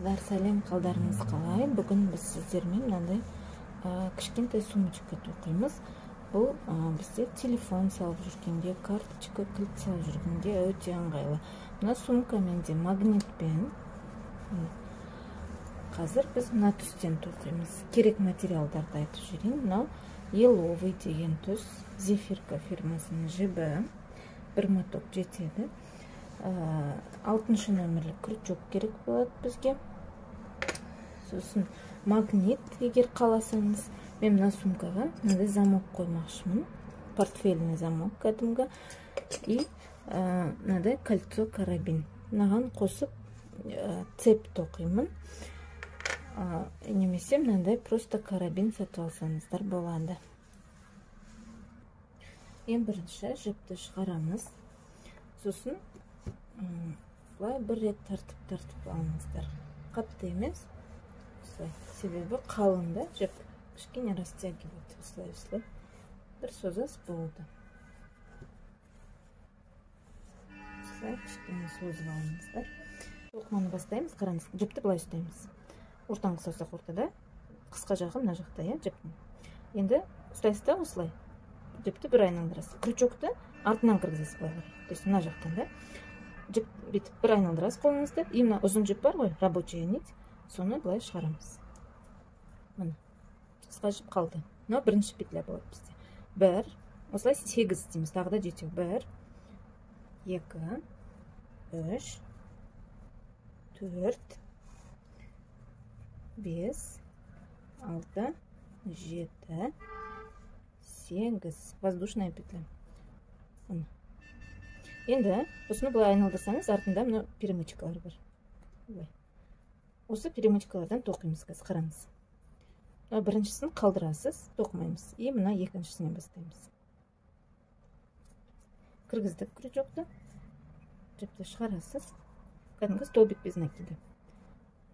Қыздар, сәлем, қалдарыңыз қалай? Бүгін біз сіздермен мынандай кішкентай сумочка тоқимыз. Бұл бізде телефон салып жүргенде, карточка, кілт салып жүргенде өте ыңғайлы. Мына сумка менде магнитпен. Қазір біз мына түстен тоқимыз. Керек материалдарды айтып жіберейін. Мынау еловый деген түс, Зефирка фирмасының жібі. Бір моток жетеді. 6 нөмірлі крючок керек болады бізге. Сосын магнит, егер қаласаңыз. Мен мына сумкаға мынандай замок қоймақшымын. Портфельный замок кәдімгі. И мынандай кольцо карабин. Мынаған қосып цепь тоқимын. Немесе мынандай просто карабин сатып алсаңыздар болады. Ең бірінші жіпті шығарамыз. Сосын былай бір рет тартып-тартып алыңыздар. Қатты емес. Осылай. Себебі қалың да жіп. Кішкене растягивать. Осылай-осылай. Бір созас болды. Осылай кішкене созып алыңыздар. Тоқыманы бастаймыз. Қараңыз, жіпті былай ұстаймыз. Ортаңғы саусақ ортада, қысқа жағы мына жақта, иә, жіптің. Енді ұстайсыз да осылай. Жіпті бір айналдырасыз. Крючокты артынан кіргізесіз былай қарай. То есть мына жақтан да. Жіп бүйтіп бір айналдырасыз қолыңызды. И мына ұзын жіп бар ғой, рабочая нить, соны былай шығарамыз. Міне. Қысқа жіп қалды. Мынау бірінші петля болады бізде. 1, осылай 8 істейміз, тағы да жетеу. 1, 2, 3, 4, 5, 6, 7, 8. Воздушная петля. Міне. Енді осыны былай айналдырсаңыз, артында мына перемычкалар бар. Былай. Осы перемычкалардан тоқимыз қазір, қараңыз. Мына біріншісін қалдырасыз, тоқымаймыз. И мына екіншісінен бастаймыз. Кіргіздік крючокты. Жіпті шығарасыз. Кәдімгі столбик без накида.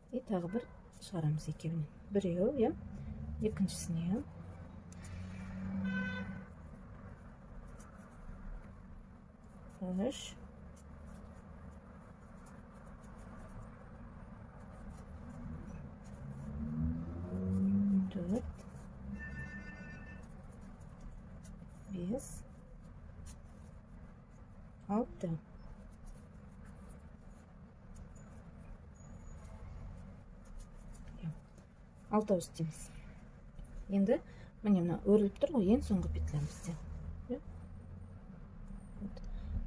И тағы бір шығарамыз екеуінен. Біреу, иә, екіншісіне. 3, 4, 5, 6. Алтау істейміз. Енді міне мына өріліп тұр ғой, ең соңғы петля бізде.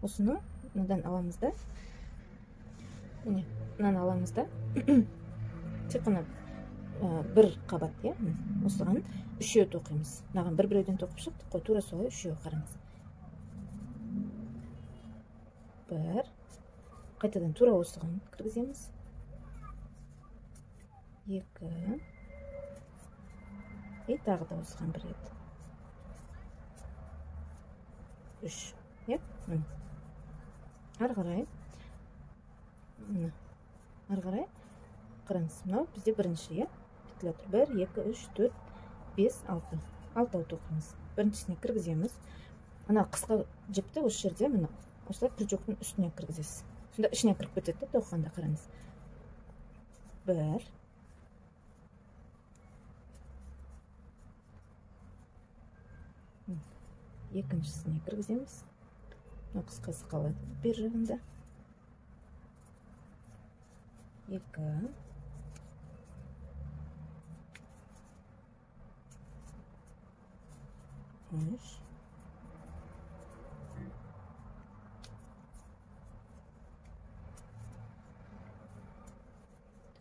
Осыны мынадан аламыз да, міне мынаны аламыз да, тек қана бір қабат, иә, осыған үшеу тоқимыз. Мынаған бір-біреуден тоқып шықтық қой, тура солай үшеу, қараңыз. 1, қайтадан тура осыған кіргіземіз. 2, и тағы да осыған бір рет. 3, иә, міне. Ары қарай, міне, ары қарай қараңыз, мынау бізде бірінші, иә, петля тұр. 1, 2, 3, 4, 5, 6. Алтау тоқимыз. Біріншісіне кіргіземіз. Ана қысқа жіпті осы жерде міне осылай крючоктың үстіне кіргізесіз. Сонда ішіне кіріп кетеді де тоқығанда, қараңыз. 1, 2-шісіне кіргіземіз. Мына қысқасы қалады бер жағында. 2, 3,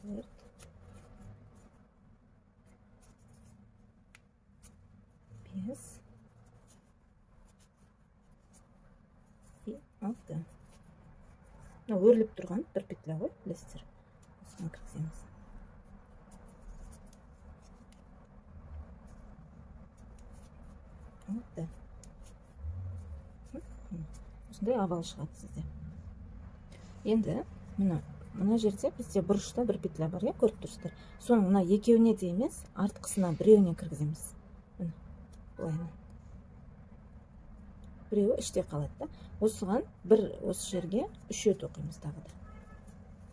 4, 5, 6. Мына өріліп тұрған бір петля ғой, білесіздер. Осыған кіргіземіз. 6. Осындай овал шығады сізде. Енді мына жерде бізде бұрышта бір петля бар, иә, көріп тұрсыздар. Соның мына екеуіне де емес, артқысына біреуіне кіргіземіз. Міне, былайынан. Біреуі іште қалады да. Осыған бір осы жерге үшеу тоқимыз тағы да.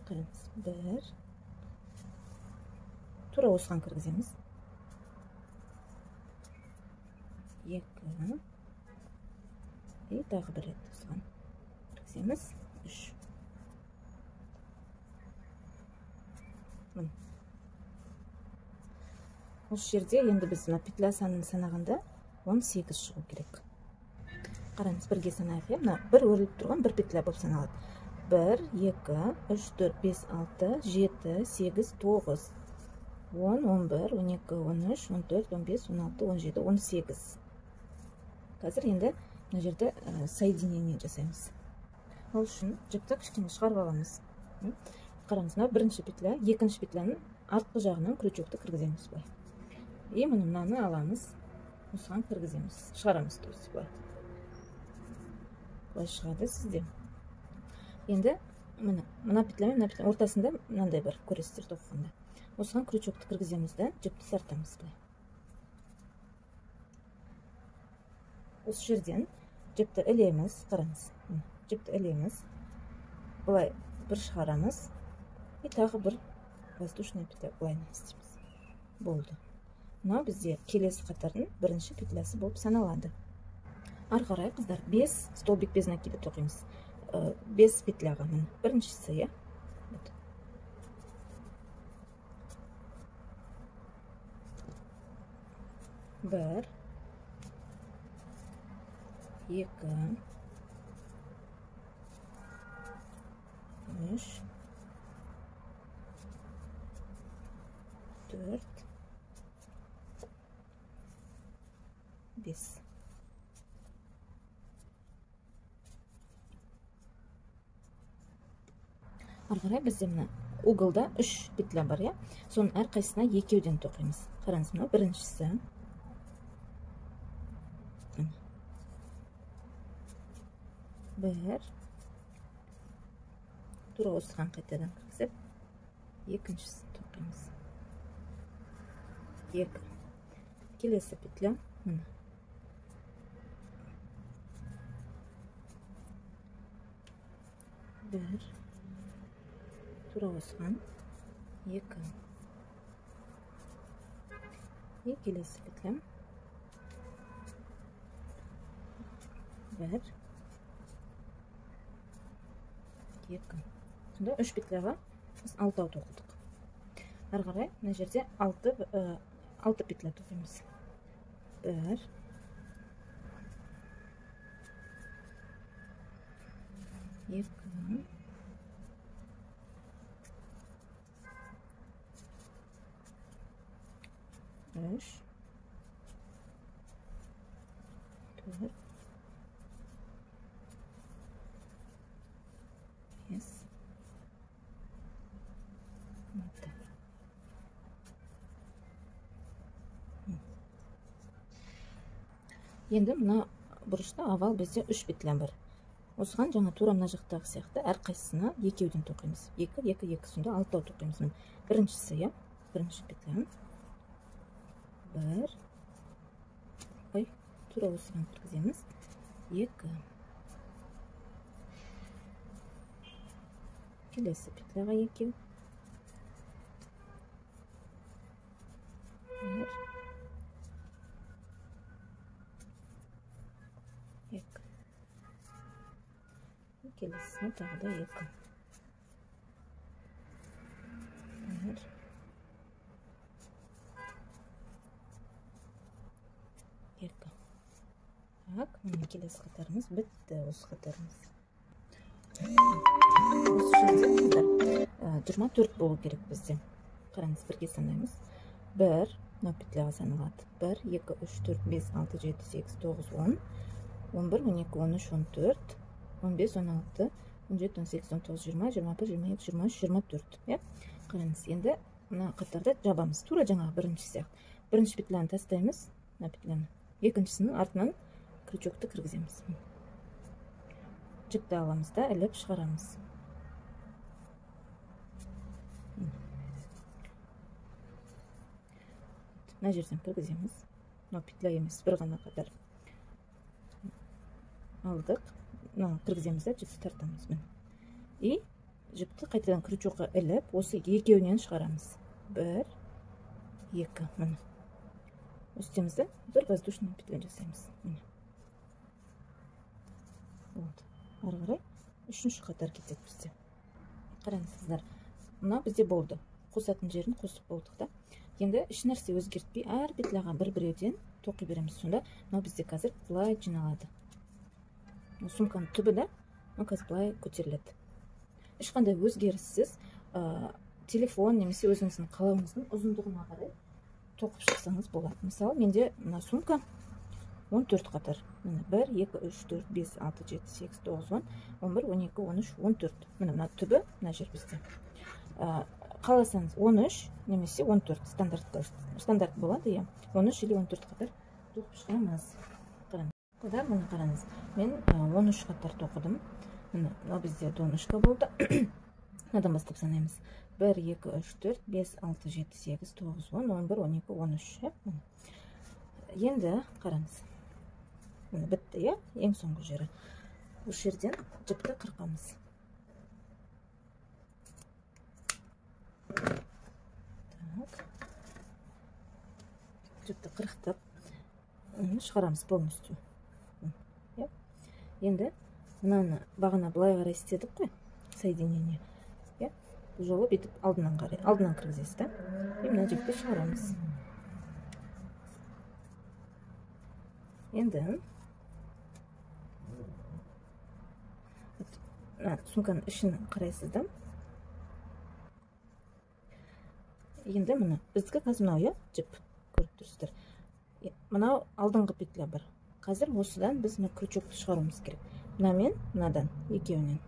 Қараңыз. 1, Тура осыған кіргіземіз. 2 и тағы бір рет осыған кіргіземіз. 3. Міне. Осы жерде енді біз мына петля санын санағанда 18 шығу керек. Қараңыз, бірге санайық, иә? Мына бір өріліп тұрған бір петля болып саналады. 1, 2, 3, 4, 5, 6, 7, 8, 9, 10, 11, 12, 13, 14, 15, 16, 17, 18. Қазір енді мына жерде соединение жасаймыз. Ол үшін жіпті кішкене шығарып аламыз. Қараңыз, мына бірінші петля, екінші петляның артқы жағынан крючокты кіргіземіз былай. И міне мынаны аламыз, осыған кіргіземіз, шығарамыз, то есть былай. Былай шығады сізде. Енді міне мына петля мен мына петля ортасында мынандай бар, көресіздер тоқығанда. Осыған крючокты кіргіземіз да, жіпті тартамыз былай. Осы жерден жіпті ілеміз, қараңыз. Жіпті ілеміз. Былай бір шығарамыз. И тағы бір воздушная петля былай істейміз. Болды. Мынау бізде келесі қатардың бірінші петлясы болып саналады. Ары қарай, қыздар, 5 столбик без накида тоқимыз. 5 петляға, міне, біріншісі, иә? 1 2 3 4 5. Ары қарай бізде мына уголда 3 петля бар, иә? Соның әрқайсысына екеуден тоқимыз. Қараңыз, мынау біріншісі. 1. Тура осыған қайтадан кіргізіп, екіншісін тоқимыз. 2. Келесі петля міне. 1. Тура осыған 2. И келесі петля 1 2. Сонда 3 петляға біз 6 тоқыдық. Ары қарай мына жерде 6 петля тоқимыз. 1 2 3 4 5 6. Енді мына бұрышта овал бізде 3 петля бар. Осыған жаңа тура мына жақтағы сияқты әрқайсысына екеуден тоқимыз. 2 2 2, сонда 6 тоқимыз. Міне біріншісі, иә? Бірінші петля. 1. Ой, тура осыған кіргіземіз. 2. Келесі петляға 2. 1 2. Келесіне тағы да 2. 1 2. Так, міне келесі қатарымыз бітті, осы қатарымыз. Осы жерде, қыздар, 24 болу керек бізде. Қараңыз, бірге санаймыз. 1, мынау петляға саналады. 1, 2, 3, 4, 5, 6, 7, 8, 9, 10, 11, 12, 13, 14, 15, 16, 17, 18, 19, 20, 21, 22, 23, 24. Иә? Қараңыз, енді мына қатарды жабамыз. Тура жаңағы бірінші сияқты. Бірінші петляны тастаймыз, мына петляны. Екіншісінің артынан крючокты кіргіземіз. Жіпті аламыз да іліп шығарамыз. Мына жерден кіргіземіз. Мынау петля емес, бір ғана қатар. Алдық. Мынаны кіргіземіз да жіпті тартамыз. Міне. И жіпті қайтадан крючокқа іліп, осы екеуінен шығарамыз. 1 2. Міне. Үстеміз де бір воздушный петля жасаймыз. Міне. Вот. Ары қарай үшінші қатар кетеді бізде. Қараңыз қыздар, мына бізде болды. Қосатын жерін қосып болдық та. Енді еш нәрсе өзгертпей әр петляға бір-біреуден тоқи береміз. Сонда мынау бізде қазір былай жиналады. Мына сумканың түбі да, мынау қазір былай көтеріледі. Ешқандай өзгеріссіз, телефон немесе өзіңіздің қалауыңыздың ұзындығына қарай тоқып шықсаңыз болады. Мысалы, менде мына сумка 14 қатар. Міне 1, 2, 3, 4, 5, 6, 7, 8, 9, 10, 11, 12, 13, 14. Міне мына түбі мына жер бізде. Қаласаңыз 13 немесе 14 стандарт болады, иә. 13 или 14 қатар тоқып шығамыз. Қараңыз. Қыздар, міне қараңыз. Мен 13 қатар тоқыдым. Міне мынау бізде донышко болды. Мынадан бастап санаймыз. 1, 2, 3, 4, 5, 6, 7, 8, 9, 10, 11, 12, 13, иә. Міне. Енді қараңыз. Міне бітті, иә? Ең соңғы жері. Осы жерден жіпті қырқамыз. Так. Жіпті қырықтап, шығарамыз полностью. Иә? Енді мынаны бағана былай қарай істедік қой, соединение. Иә? Бұл жолы бүйтіп алдынан қарай, алдынан кіргізесіз, да? И мына жіпті шығарамыз. Енді мына сумканың ішін қарайсыз да. Енді міне біздікі қазір мынау, иә, жіп көріп тұрсыздар. Мынау алдыңғы петля бар. Қазір осыдан біз мына крючокты шығаруымыз керек. Мына мен мынадан екеуінен.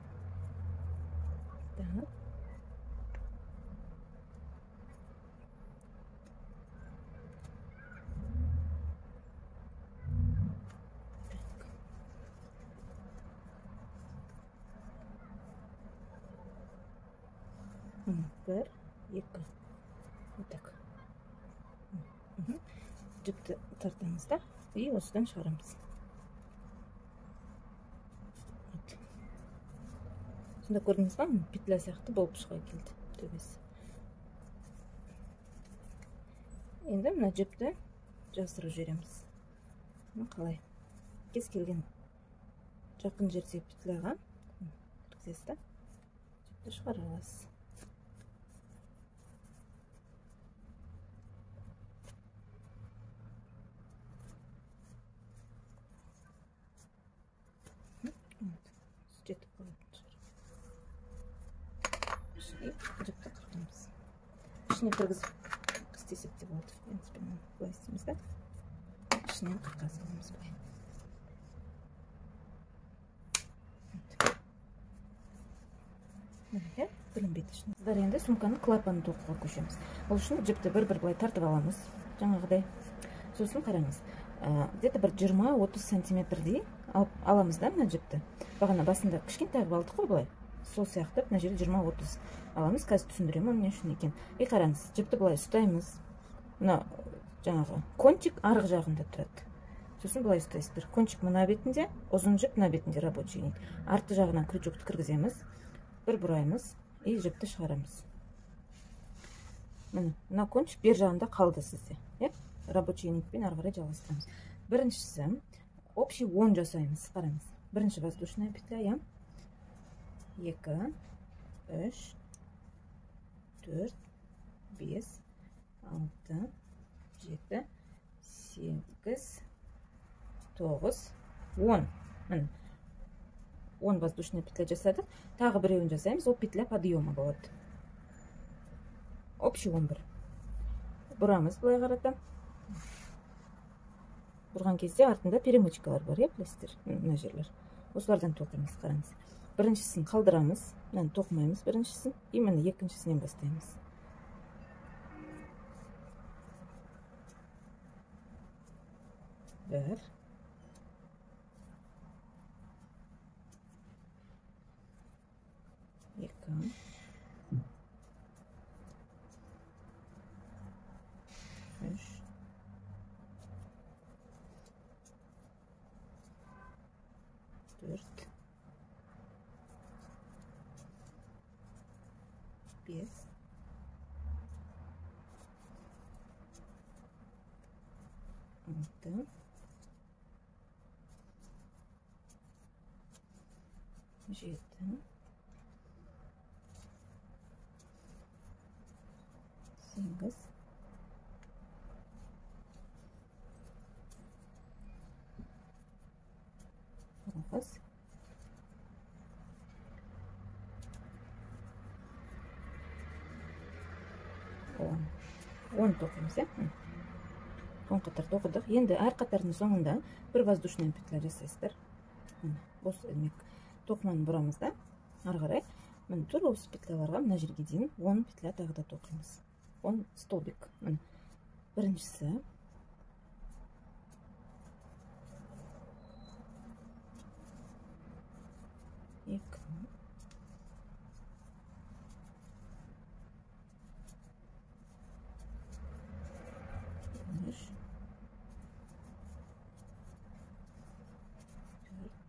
Так. Бір, екі. Вот так. Жіпті тартамыз да, и осыдан шығарамыз. Вот. Сонда көрдіңіз ба, петля сияқты болып шыға келді төбесі. Енді мына жіпті жасырып жібереміз. Мына қалай? Кез келген жақын жерде петляға кіргізесіз да, жіпті шығара аласыз. Жетіп қалатын шығар. Жіпті қырқамыз. Ішіне кіргізіп істесек те болады. В принципе, былай істейміз да. Ішінен қырқа саламыз былай. Міне, білінбейді ішіне. Қыздар, енді сумканың клапанын тоқуға көшеміз. Ол үшін жіпті бір-бір былай тартып аламыз, жаңағыдай. Сосын қараңыз, где-то бір 20-30 сантиметрдей аламыз да мына жіпті. Бағана басында кішкентай қылып алдық қой былай. Сол сияқты мына жерде 20-30 аламыз. Қазір түсіндіремін оның не үшін екенін. И қараңыз, жіпті былай ұстаймыз. Мына жаңағы кончик арғы жағында тұрады. Сосын былай ұстайсыздар. Кончик мына бетінде, ұзын жіп мына бетінде рабочий нить. Арты жағынан крючокты кіргіземіз. Бір бұраймыз и жіпті шығарамыз. Міне, мына кончик бер жағында қалды сізде. Иә? Рабочий нитпен ары қарай жалғастырамыз. Біріншісі общий 10 жасаймыз. Қараңыз. Бірінші воздушная петля, иә. 2, 3, 4, 5, 6, 7, 8, 9, 10. Міне. 10 воздушная петля жасадық. Тағы біреуін жасаймыз. Ол петля подъема болады. Общий 11. Бұрамыз былай қарата. Бұрған кезде артында перемычкалар бар, иә, білесіздер, мына жерлер. Осылардан тоқимыз, қараңыз. Біріншісін қалдырамыз, мынаны тоқымаймыз біріншісін, и міне екіншісінен бастаймыз. Бір. Екі. Үш. 4, 5, 6, 7, 8, 9, 10 тоқимыз, иә? 10 қатар тоқыдық. Енді әр қатардың соңында бір воздушная петля жасайсыздар. Бос ілмек тоқыманы бұрамыз да, ары қарай міне тура осы петляларға мына жерге дейін 10 петля тағы да тоқимыз. 10 столбик. Міне біріншісі, екі, үш, 4,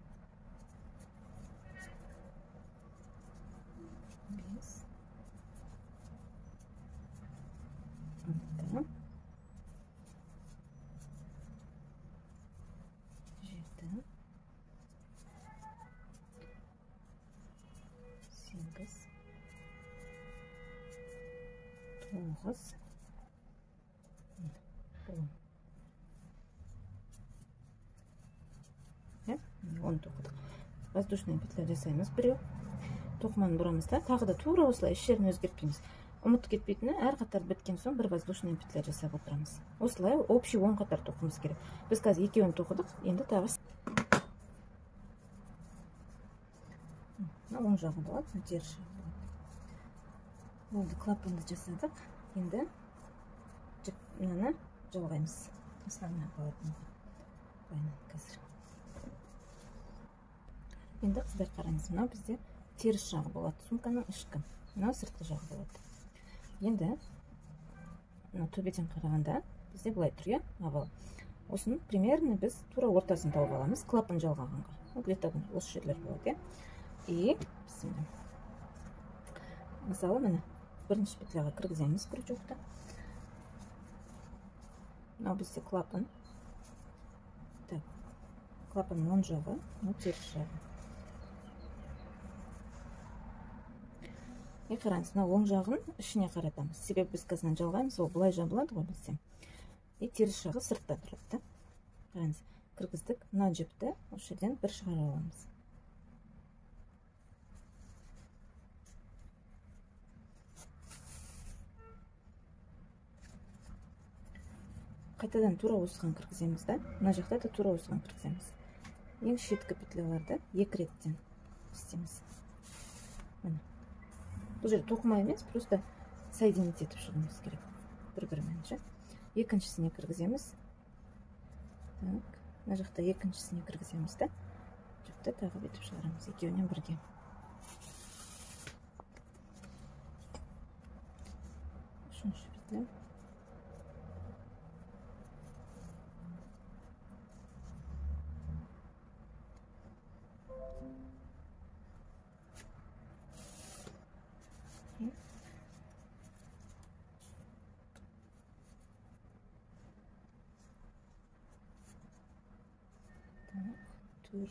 5, 6, 7, 8, 9, 10. 10 тоқыдық. Воздушная петля жасаймыз біреу. Тоқыманы бұрамыз да, тағы да тура осылай еш жерін өзгертпейміз. Ұмытып кетпейтіні, әр қатар біткен соң бір воздушная петля жасап отырамыз. Осылай общий 10 қатар тоқымыз керек. Біз қазір екеуін тоқыдық, енді тағы мына оң жағы болады, мына теріс жағы болады. Болды, клапанды жасадық. Енді жіп мынаны жалғаймыз. Основной полотноға. Былайынан қазір. Енді қыздар қараңыз, мынау бізде теріс жағы болады, сумканың ішкі. Мынау сыртқы жағы болады. Енді мына төбеден қарағанда бізде былай тұр, иә, овал. Осының примерно біз тура ортасын тауып аламыз, клапан жалғағанға. Ну, где-то осы жерлер болады, иә. И бісміллә. Мысалы, міне бірінші петляға кіргіземіз крючокты. Мынау бізде клапан. Так, клапанның оң жағы, мынау теріс жағы. И қараңыз, мынау оң жағын ішіне қаратамыз. Себебі біз қазір жалғаймыз, ол былай жабылады ғой бізде. И теріс жағы сыртта тұрады да. Қараңыз, кіргіздік, мына жіпті осы жерден бір шығарып аламыз. Қайтадан тура осыған кіргіземіз да. Мына жақта да тура осыған кіргіземіз. Ең шеткі петляларды екі реттен істейміз. Міне. Бұл жерде тоқыма емес, просто соединить етіп шығуымыз керек бір-бірімен ше. Екіншісіне кіргіземіз. Так, мына жақта екіншісіне кіргіземіз да. Жіпті тағы бүйтіп шығарамыз екеуінен бірге. Үшінші петля. Так, 4.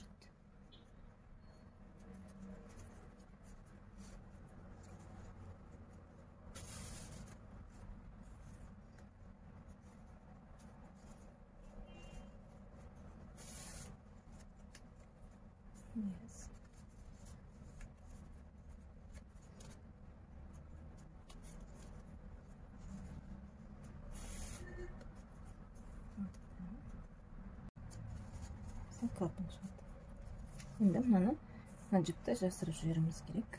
5. Клапан шығады. Енді мынаны мына жіпті жасырып жіберуіміз керек.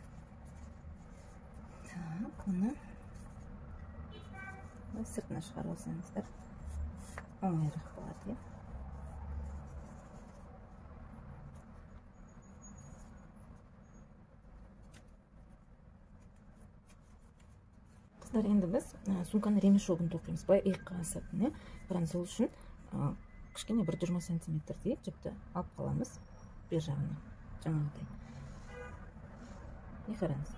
Так, оны сыртына шығарып алсаңыздар оңайырақ болады, иә. Қыздар, енді біз сумканың ремешогын тоқимыз. Былай иыққа асатын, иә. Қараңыз, ол үшін кішкене бір 20 сантиметрдей жіпті алып қаламыз бер жағына, жаңағыдай. И қараңыз,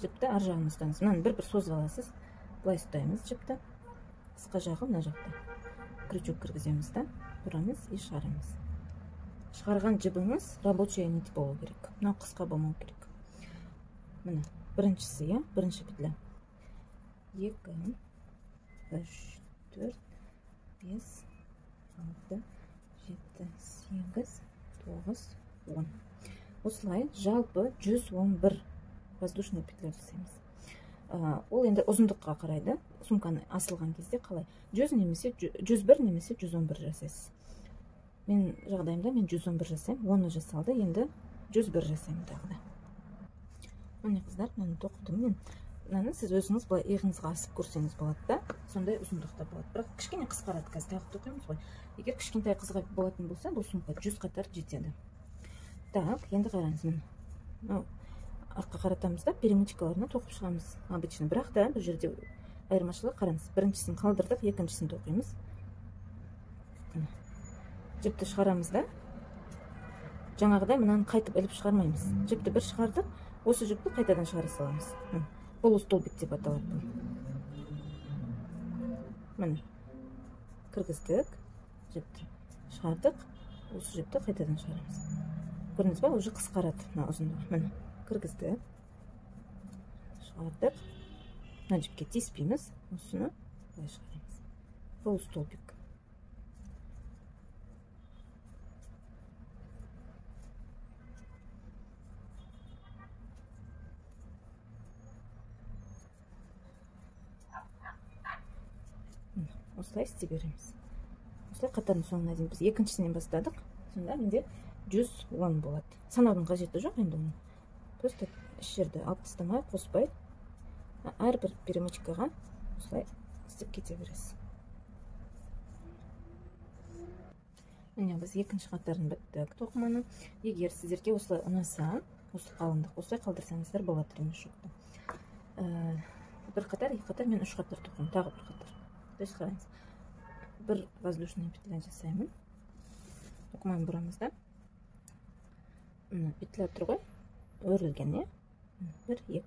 жіпті ар жағына ұстаңыз. Мынаны бір-бір созып аласыз. Былай ұстаймыз жіпті. Қысқа жағы мына жақта. крючок кіргіземіз да, бұрамыз и шығарамыз. Шығарған жібіңіз рабочая нить болу керек. Мынау қысқа болмау керек. Міне, біріншісі, иә, бірінші петля. 2, 3, 4, 5, 6, 7, 8, 9, 10. Осылай жалпы 111 воздушный петля жасаймыз. Ол енді ұзындыққа қарайды. Сумканы асылған кезде қалай? 100 немесе 101 немесе 111 жасайсыз. Мен жағдайымда мен 111 жасаймын. Оны жасалды, енді 101 жасаймын тағы да. Міне қыздар, мынаны тоқыдым мен. Мынаны сіз өзіңіз былай иығыңызға асып көрсеңіз болады да, сондай ұзындықта болады. Бірақ кішкене қысқарады, қазір тағы тоқимыз ғой. Егер кішкентай қызға болатын болса, бұл сумка 100 қатар жетеді. Так, енді қараңыз, міне. Мынау артқа қаратамыз да, перемычкаларына тоқып шығамыз обычно. Бірақ та бұл жерде айырмашылығы қараңыз. Біріншісін қалдырдық, екіншісін тоқимыз. Жіпті шығарамыз да. Жаңағыдай мынаны қайтып іліп шығармаймыз. Жіпті бір шығардық, осы жіпті қайтадан шығара саламыз. Полустолбик деп аталады бұл. Міне, кіргіздік, жіпті шығардық, осы жіпті қайтадан шығарамыз. Көрдіңіз ба, уже қысқарады мына ұзындығы. Міне, кіргіздік, шығардық, мына жіпке тиіспейміз, осыны былай шығарамыз. Полустолбик. Осылай істей береміз. Осылай қатардың соңына дейін біз екіншісінен бастадық. Сонда менде 110 болады. Санаудың қажеті жоқ енді оның. Просто еш жерді алып тастамай, қоспай, әрбір перемычкаға осылай істеп кете бересіз. Міне біз екінші қатарын біттік тоқыманы. Егер сіздерге осылай ұнаса, осы қалыңдық осылай қалдырсаңыздар болады ремешокты. Бір қатар, екі қатар, мен үш қатар тоқимын, тағы бір қатар. То есть қараңыз, бір воздушный петля жасаймын. Тоқыманы бұрамыз да. Мына петля тұр ғой, өрілген, иә? 1, 2.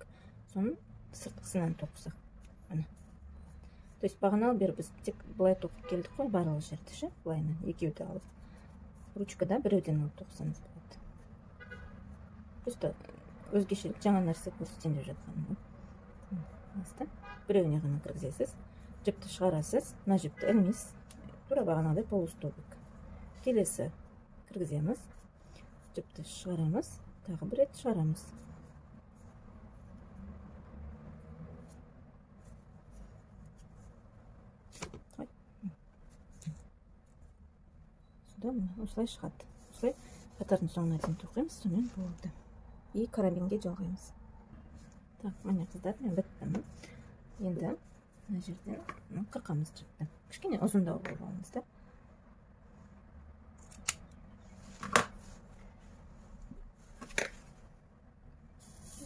Соның сыртқысынан тоқысақ. Міне. То есть бағаналы бері біз тек былай тоқып келдік қой, барлық жерді ше, былайынан екеуді алып. Ручкада біреуден алып тоқысаңыз болады. Просто өзгешелік жаңа нәрсе көрсетейін деп жатқаным. Біреуіне ғана кіргізесіз. Жіпті шығарасыз, мына жіпті ілмейсіз. Тура бағанағыдай полустолбик. Келесі кіргіземіз, жіпті шығарамыз, тағы бір рет шығарамыз. Сонда міне осылай шығады. Осылай қатардың соңына дейін тоқимыз, сонымен болды. И карабинге жалғаймыз. Так, міне қыздар, мен біттім. Енді мына жерден қырқамыз жіпті. Кішкене ұзындау қылып аламыз да.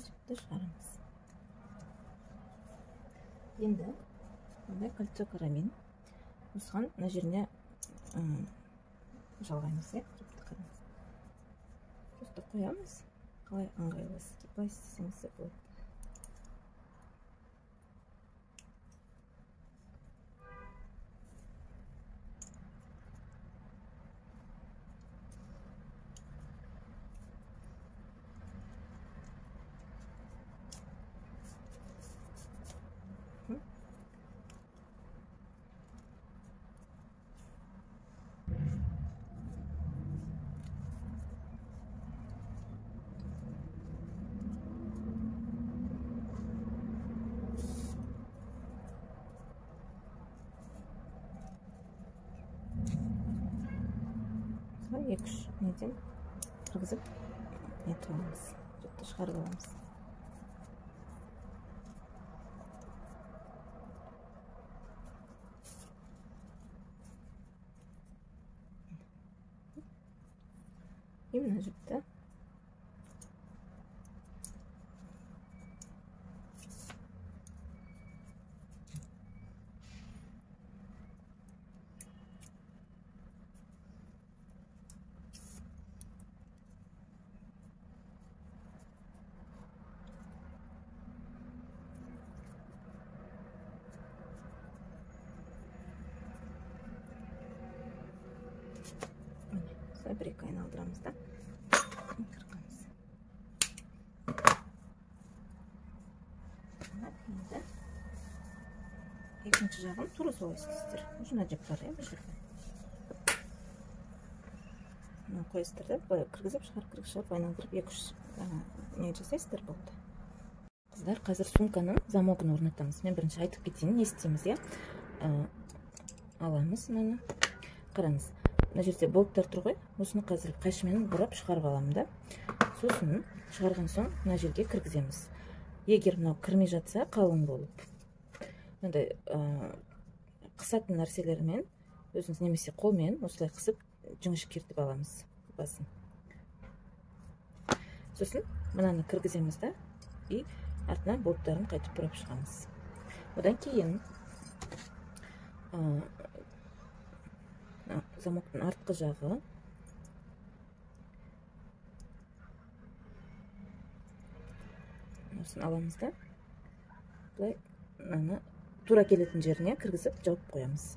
Жіпті шығарамыз. Енді мындай кольцо карабин. Осыған мына жеріне жалғаймыз, иә, жіпті қараңыз. Просто қоямыз. Қалай ыңғайлы сізге, былай істесеңіз де болады. Екі үш неден кіргізіп нетіп аламыз, жіпті шығарып аламыз. И мына жіпті Айналдырамыз да қырқамыз. Енді екінші жағын тура солай істейсіздер. Мына жіп бар, иә, бұл жерде. Мына қоясыздар да, былай кіргізіп шығарып, кіргізіп шығарып, айналдырып екі-үш не жасайсыздар, болды. Қыздар, қазір сумканың замогын орнатамыз. Мен бірінші айтып кетейін, не істейміз, иә? Аламыз мынаны. Қараңыз, мына жерде болттар тұр ғой. Осыны қазір қайшымен бұрап шығарып аламын да. Сосын шығарған соң мына жерге кіргіземіз. Егер мынау кірмей жатса, қалың болып, мындай қысатын нәрселермен өзіңіз немесе қолмен осылай қысып жіңішкертіп аламыз басын. Сосын мынаны кіргіземіз да, и артынан болттарын қайтып бұрап шығамыз. Одан кейін замоктың артқы жағы осыны аламыз да, былай мынаны тура келетін жеріне кіргізіп жауып қоямыз.